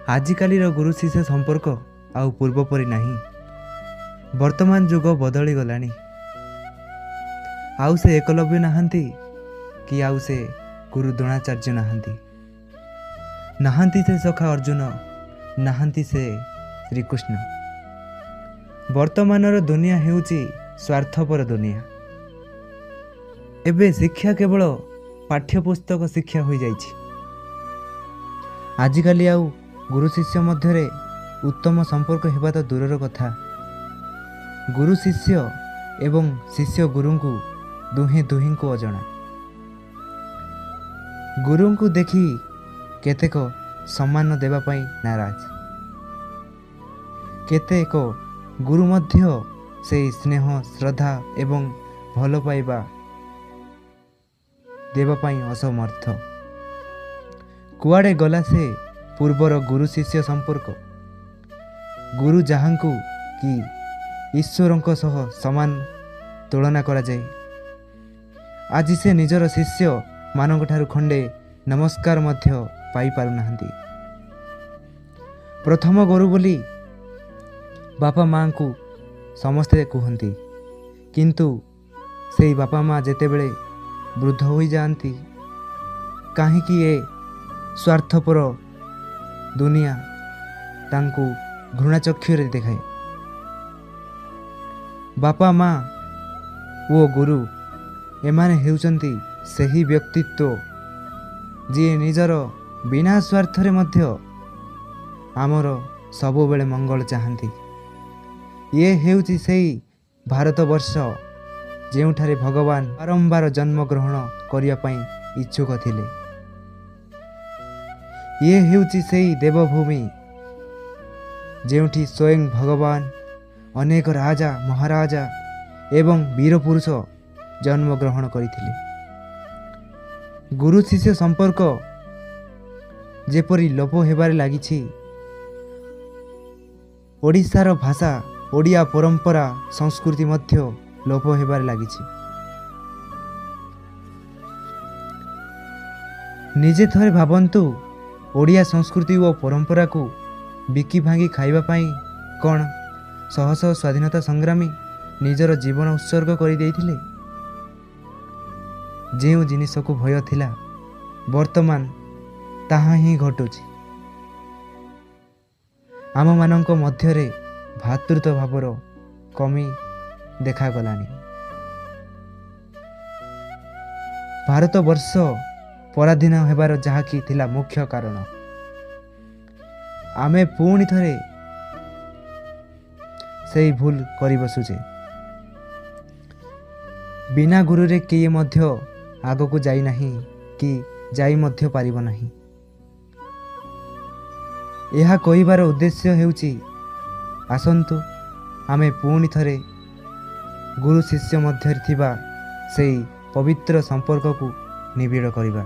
ଆଜିକାଲିର ଗୁରୁ ଶିଷ୍ୟ ସମ୍ପର୍କ ଆଉ ପୂର୍ବ ପରି ନାହିଁ। ବର୍ତ୍ତମାନ ଯୁଗ ବଦଳିଗଲାଣି। ଆଉ ସେ ଏକଲବ୍ୟ ନାହାନ୍ତି କି ଆଉ ସେ ଗୁରୁ ଦ୍ରୋଣାଚାର୍ଯ୍ୟ ନାହାନ୍ତି। ନାହାନ୍ତି ସେ ସଖା ଅର୍ଜୁନ, ନାହାନ୍ତି ସେ ଶ୍ରୀକୃଷ୍ଣ। ବର୍ତ୍ତମାନର ଦୁନିଆ ହେଉଛି ସ୍ୱାର୍ଥପର ଦୁନିଆ। ଏବେ ଶିକ୍ଷା କେବଳ ପାଠ୍ୟପୁସ୍ତକ ଶିକ୍ଷା ହୋଇଯାଇଛି। ଆଜିକାଲି ଆଉ ଗୁରୁ ଶିଷ୍ୟ ମଧ୍ୟରେ ଉତ୍ତମ ସମ୍ପର୍କ ହେବା ତ ଦୂରର କଥା, ଗୁରୁ ଶିଷ୍ୟ ଏବଂ ଶିଷ୍ୟ ଗୁରୁଙ୍କୁ ଦୁହେଁ ଦୁହିଁଙ୍କୁ ଅଜଣା। ଗୁରୁଙ୍କୁ ଦେଖି କେତେକ ସମ୍ମାନ ଦେବା ପାଇଁ ନାରାଜ, କେତେକ ଗୁରୁ ମଧ୍ୟ ସେଇ ସ୍ନେହ, ଶ୍ରଦ୍ଧା ଏବଂ ଭଲ ପାଇବା ଦେବା ପାଇଁ ଅସମର୍ଥ। କୁଆଡ଼େ ଗଲା ସେ ପୂର୍ବର ଗୁରୁ ଶିଷ୍ୟ ସମ୍ପର୍କ? ଗୁରୁ ଯାହାଙ୍କୁ କି ଈଶ୍ୱରଙ୍କ ସହ ସମାନ ତୁଳନା କରାଯାଏ, ଆଜି ସେ ନିଜର ଶିଷ୍ୟ ମାନଙ୍କଠାରୁ ଖଣ୍ଡେ ନମସ୍କାର ମଧ୍ୟ ପାଇପାରୁନାହାନ୍ତି। ପ୍ରଥମ ଗୁରୁ ବୋଲି ବାପା ମାଆଙ୍କୁ ସମସ୍ତେ କୁହନ୍ତି, କିନ୍ତୁ ସେଇ ବାପା ମା ଯେତେବେଳେ ବୃଦ୍ଧ ହୋଇଯାଆନ୍ତି, କାହିଁକି ଏ ସ୍ୱାର୍ଥପର ଦୁନିଆ ତାଙ୍କୁ ଘୃଣା ଚକ୍ଷୁରେ ଦେଖାଏ? ବାପା ମା ଓ ଗୁରୁ ଏମାନେ ହେଉଛନ୍ତି ସେହି ବ୍ୟକ୍ତିତ୍ୱ ଯିଏ ନିଜର ବିନା ସ୍ୱାର୍ଥରେ ମଧ୍ୟ ଆମର ସବୁବେଳେ ମଙ୍ଗଳ ଚାହାନ୍ତି। ଇଏ ହେଉଛି ସେଇ ଭାରତବର୍ଷ ଯେଉଁଠାରେ ଭଗବାନ ବାରମ୍ବାର ଜନ୍ମଗ୍ରହଣ କରିବା ପାଇଁ ଇଚ୍ଛୁକ ଥିଲେ। ଇଏ ହେଉଛି ସେଇ ଦେବଭୂମି ଯେଉଁଠି ସ୍ୱୟଂ ଭଗବାନ, ଅନେକ ରାଜା ମହାରାଜା ଏବଂ ବୀରପୁରୁଷ ଜନ୍ମଗ୍ରହଣ କରିଥିଲେ। ଗୁରୁ ଶିଷ୍ୟ ସମ୍ପର୍କ ଯେପରି ଲୋପ ହେବାରେ ଲାଗିଛି, ଓଡ଼ିଶାର ଭାଷା, ଓଡ଼ିଆ ପରମ୍ପରା, ସଂସ୍କୃତି ମଧ୍ୟ ଲୋପ ହେବାରେ ଲାଗିଛି। ନିଜେ ଥରେ ଭାବନ୍ତୁ, ଓଡ଼ିଆ ସଂସ୍କୃତି ଓ ପରମ୍ପରାକୁ ବିକି ଭାଙ୍ଗି ଖାଇବା ପାଇଁ କ'ଣ ଶହ ଶହ ସ୍ୱାଧୀନତା ସଂଗ୍ରାମୀ ନିଜର ଜୀବନ ଉତ୍ସର୍ଗ କରିଦେଇଥିଲେ? ଯେଉଁ ଜିନିଷକୁ ଭୟ ଥିଲା, ବର୍ତ୍ତମାନ ତାହା ହିଁ ଘଟୁଛି। ଆମମାନଙ୍କ ମଧ୍ୟରେ ଭ୍ରାତୃତ୍ୱ ଭାବର କମି ଦେଖାଗଲାଣି। ଭାରତବର୍ଷ ପରାଧୀନ ହେବାର ଯାହାକି ଥିଲା ମୁଖ୍ୟ କାରଣ, ଆମେ ପୁଣି ଥରେ ସେଇ ଭୁଲ କରି ବସୁଛେ। ବିନା ଗୁରୁରେ କିଏ ମଧ୍ୟ ଆଗକୁ ଯାଇନାହିଁ କି ଯାଇ ମଧ୍ୟ ପାରିବ ନାହିଁ। ଏହା କହିବାର ଉଦ୍ଦେଶ୍ୟ ହେଉଛି, ଆସନ୍ତୁ ଆମେ ପୁଣି ଥରେ ଗୁରୁ ଶିଷ୍ୟ ମଧ୍ୟରେ ଥିବା ସେଇ ପବିତ୍ର ସମ୍ପର୍କକୁ ନିବିଡ଼ କରିବା।